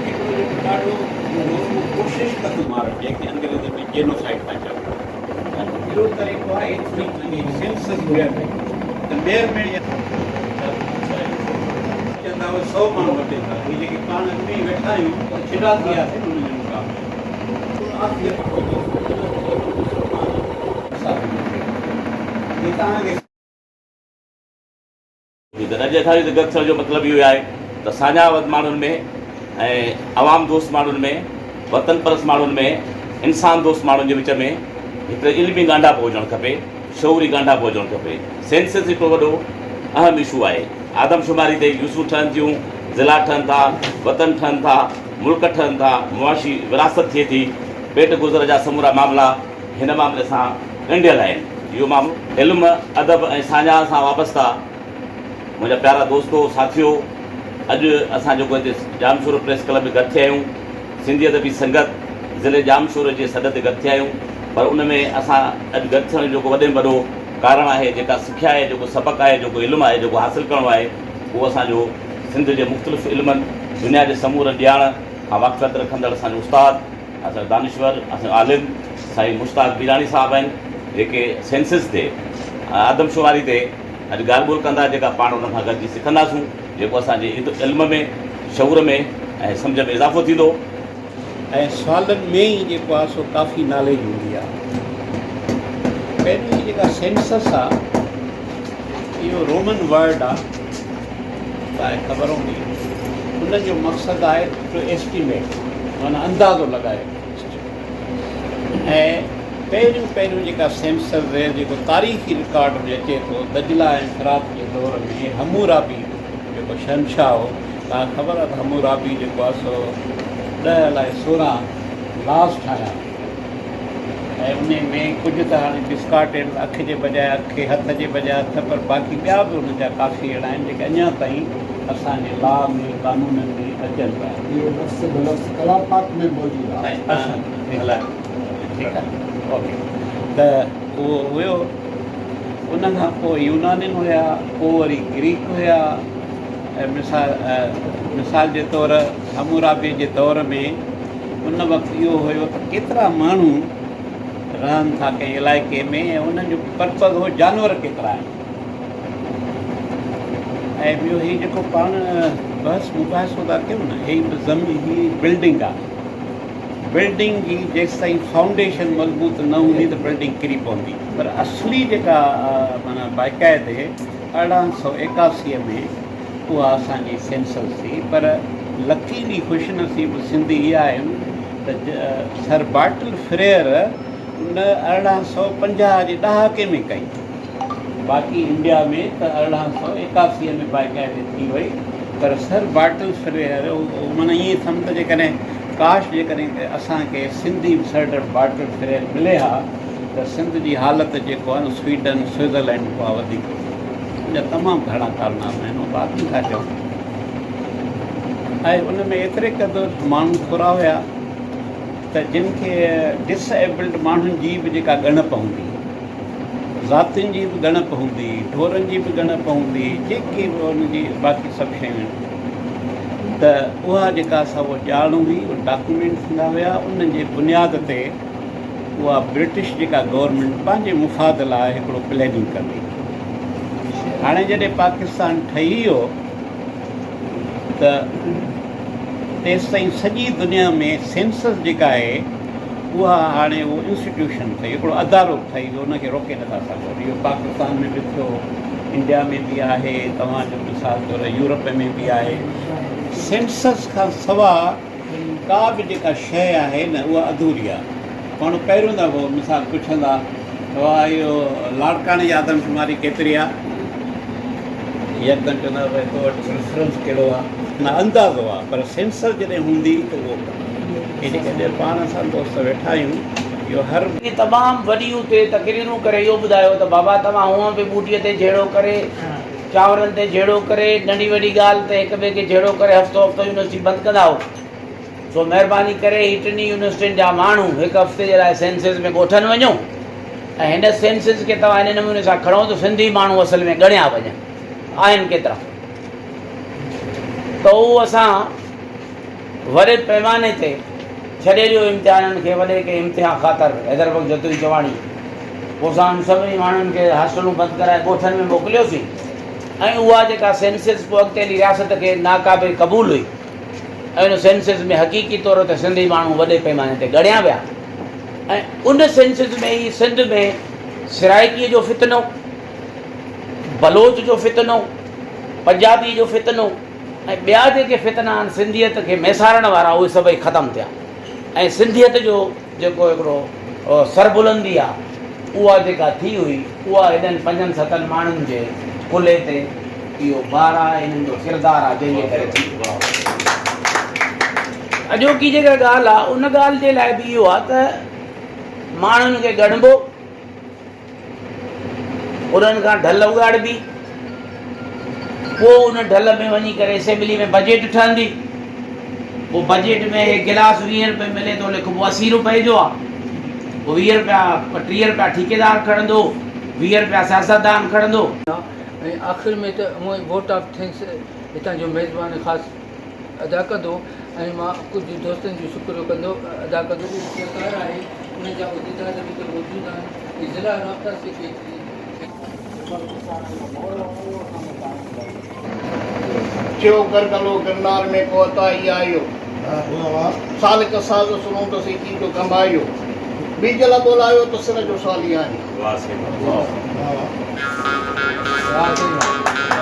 هڪڙو جيڪو ڏاڍو اهو ڪوشش ڪندو مارڻ جنهن کي انگريزي ۾ جينوسائيڊ ٿا چون ۽ ٻيو طريقو آهي ايٿنڪ سينسس ته مير ميڙ يا چوندا اهي سو ماڻهو اچن ٿا هي جيڪي پاڻ اڳ ۾ ئي ويٺا آهيون پر ڇڊا ٿي وياسين انهن جي مقابلي ۾. ته اڄ اسان جو گڏ ٿيڻ جو مطلب اهو آهي ته ساڃاهه وند ماڻهن ۾ ۽ عوام دوست ماڻهن ۾ وطن پرست ماڻهن ۾ انسان دوست ماڻهن جي وچ ۾ هڪ علمي ڳانڍاپو هجڻ کپي شعوري ڳانڍاپو هجڻ کپي سينسس هڪڙو وڏو اهم اشو آهي آدمشماري تي يوسون ٺهن ٿيون ضلعا ٺهن ٿا وطن ٺهن ٿا ملڪ ٺهن ٿا معاشي وراثت ٿئي ٿي پيٽ گذر جا سمورا معاملا هن معاملي سان ڳنڍيل آهن. اهو معاملو علم، ادب ۽ ساڃاهه سان وابسته منهنجا پيارا دوستو، ساٿيو، اڄ اسان جيڪو هتي ڄامشورو پريس ڪلب ۾ گڏ ٿيا آهيون، سنڌي ادبي سنگت ضلعي ڄامشوري جي سڏ تي گڏ ٿيا آهيون، پر ان ۾ اسان اڄ گڏ ٿيڻ جو جيڪو وڏي ۾ وڏو ڪارڻ آهي، جيڪا سکيا آهي، جيڪو سبق آهي، جيڪو علم آهي، جيڪو حاصل ڪرڻو آهي، اهو اسان جو سنڌ جي مختلف علمن، دنيا جي سمورن ڄاڻ کان واقفيت رکندڙ اسان جو استاد، اسان جو دانشور، اسان جو عالم سائين مشتاق ميراڻي صاحب آهن جيڪي سينسز تي آدمشماري تي اڄ ڳالهه ٻولهه ڪندا جيڪا پاڻ انهن کان گڏجي سکنداسون جيڪو اسان جي علم ۾ شعور ۾ ۽ سمجهه ۾ اضافو ٿيندو. ۽ سوالن ۾ ئي جيڪو آهي سو ڪافي ناليج هوندي آهي. پهريون هي جيڪا سينسس آهي اهو رومن ورڊ آهي توهان کي خبر هوندي ان جو مقصد آهي ٽو ايسٽيميٽ معنيٰ اندازو لڳايو ۽ پهريون پهريون جيڪا سينسس جيڪو تاريخي رڪارڊ ۾ اچي ٿو دجله ۽ فرات جي دور ۾ حمورابي جيڪو شهنشاهه هو توهان کي خبر آهي ته حمورابي جيڪو آهي سو ڏهه الائي 16 لاز ٺاهيا ۽ انهي ۾ ڪجهه ته هاڻي ڊسڪارٽيڊ اک جي بجاء اک، هٿ جي بجاء هٿ پر باقي ٻيا به انهن جا ڪافي اهڙا آهن جيڪي اڃا تائين اسان جي لا ۾ قانونن ۾ اچن پيا. اهو لفظ به لفظ ڪلام پاڪ ۾ موجود آهي. ٺيڪ آهي اوڪي ته اهو هيو ان کان پوء يونانين هيا پوء وري گريڪ هيا ۽ مثال مثال جي طور حمورابي جي دور ۾ ان وقت اهو هيو ته ڪيترا ماڻهو رهن ٿا ڪنهن علائقي ۾ ۽ انهن جو پرپز هو جانور ڪيترا آهن ۽ ٻيو هي جيڪو پاڻ بحث مباحثو ٿا ڪيون نه هي به زمين هي بلڊنگ آهي بلڊنگ جي جيستائين فائونڊيشن مضبوط نه هوندي ته بلڊنگ ڪري پوندي پر اصلي جيڪا معنيٰ باقاعدي 1881 ۾ اها اسان جي سينسس ٿي پر لڪيلي خوش نصيب سنڌي اها آهن ته سر بارٽل فريئر ان 1850 جي ڏهاڪي ۾ ڪئي باقي انڊيا ۾ ته 1881 ۾ باقاعدي ٿي وئي پر سر بارٽل فريئر معنيٰ ائين سمجهه ته جيڪڏهن ڪاش جيڪڏهن اسان کي سنڌي سر بارٽل فريئر ملي ها ته سنڌ جي حالت جيڪو آهي نه سوئيڊن سوئزرلينڊ کان وڌيڪ هجي. ان جا تمام گهڻا ڪارناما آهن اهو بعد ۾ ٿا چئون ۽ ان ۾ ايتري قدر ماڻهو ٿورا هيا ته جن کي ڊس ايبلڊ ماڻهن جي به جيڪا ڳڻپ هوندي ذاتين جي به ڳڻپ هوندي ڍورن جي به ڳڻپ هوندي جيڪي به ان جي باقي سڀ شيون آهن ته اها جيڪا سا اها ڄاڻ هئي اهي ڊاڪومينٽ ٿيندا هيا انهن جي بنياد تي اها برٽش جيڪا گورنمينٽ پنهنجي مفاد لاء هڪڙو پليننگ ڪندي. هاڻي جڏهن پاڪستان ٺهي ويو ته تيستائين سڄي دنيا ۾ سينسس جيڪا آهي اها هاڻي اهو انسٽيٽيوشن ٺهي هڪڙو ادارو ٺهي ويو ان کي روڪي نٿا سگهو. اهو پاڪستان ۾ به ٿيو، انڊيا ۾ به آهي، توهان جو مثال طور يورپ ۾ به آهي. سينسس کان سوا ڪا به جيڪا شيء آهي نه اها اڌوري آهي. ماڻهو پهريون دفعو مثال پڇندا ته واهه اهو لاڙڪاڻي جي آدمشماري ڪيتري آهي؟ يڪدم چوندا ڀئي تو وٽ ريفرنس ڪهڙو آهي؟ نه اندازو آهي پر سينسر جڏهن هوندي ته اهو هي جيڪي پاڻ اسان دوست ويٺا آهيون اهو هر. تمام وڏي اتي تقريرون ڪري اهو ٻڌايو ته بابا توهان هونئن به ٻوٽي تي جهيڙو ڪري چانورن تي جهيڙو ڪري ننڍي وڏي ڳالهه تي هڪ ٻئي کي جهيڙو ڪري هفتو هفتو يونيورسٽي بند ڪندا هئو سو مهرباني ڪري هي ٽنهي يونيورسٽين جا ماڻهو هڪ هفتي جي لاء سينسز ۾ ڳوٺن وڃو ۽ هن سينسز کي توهان ان نموني سان کڻو ته سنڌي ماڻهو اصل ۾ ڳڻيا وڃن. آهن ڪيترا ته اهو اسان وڏي پيماني تي ڇڏي ڏيو امتحانن کي وڏي ڪنهن امتحان خاطر حيدر بخش جتوئي چواڻي پوء اسان انهن سڀني ماڻهن کي هاسٽلون بند ڪرائي ڳوٺن ۾ موڪليوسين ۽ اها جيڪا سينسز پوء اڳتي هلي رياست کي ناقابل قبول هئي ۽ ان سينسز ۾ حقيقي طور تي سنڌي ماڻهو وڏي پيماني تي ڳڻيا ويا ۽ ان سينسز ۾ ئي سنڌ ۾ سرائيڪيء جو فتنو، بلوچ جو فتنو، پنجابيء جو فتنو ۽ ٻيا جيڪي فتنا آهن سنڌيت کي ميسارڻ وارا اهي سڀئي ختم ٿيا ۽ سنڌيت جو جيڪو هڪڙو سربلندي آهي اها جيڪا ٿي هئي اها هنن پنجن ستن ماڻهن جي ڪلهي تي اهو بار آهي هنن جو ڪردار آهي جنهن جي ڪري ٿي. اڄوڪي جيڪا ڳالهه آهي ان ڳالهه جي لاء به اهو آهي ته ماڻهن کي ڳڻبو انهن کان ڍل اڳاڙبي، پوء ان ڍل ۾ وڃي ڪري اسيمبلي ۾ بجيٽ ٺهندي، پوء بجيٽ ۾ هي گلاس 20 روپئي ملي ٿو لکبو 80 روپئي جو آ، پوء 20 روپيا 30 روپيا ٺيڪيدار کڻندو، 20 روپيا سياستدان کڻندو. ۽ آخر ۾ ته هونئن ووٽ آف thanks هتان جو ميزبان خاص ادا ڪندو ۽ مان ڪجهه دوستن جو شڪريو ڪندو ادا ڪندو اهو سرڪار آهي ان جا عهديدار به هتي موجود آهن ۽ ضلع رابطا سيڪريٽري ٿيو گرگلو گرنار ۾ ڪو عطائي آيو سالڪ ساز سرون ته سي ڪي جو گنڀايو ٻيجل ٻولايو ته سر جو سالي آهيان. واه سائين واه. واه سائين واه.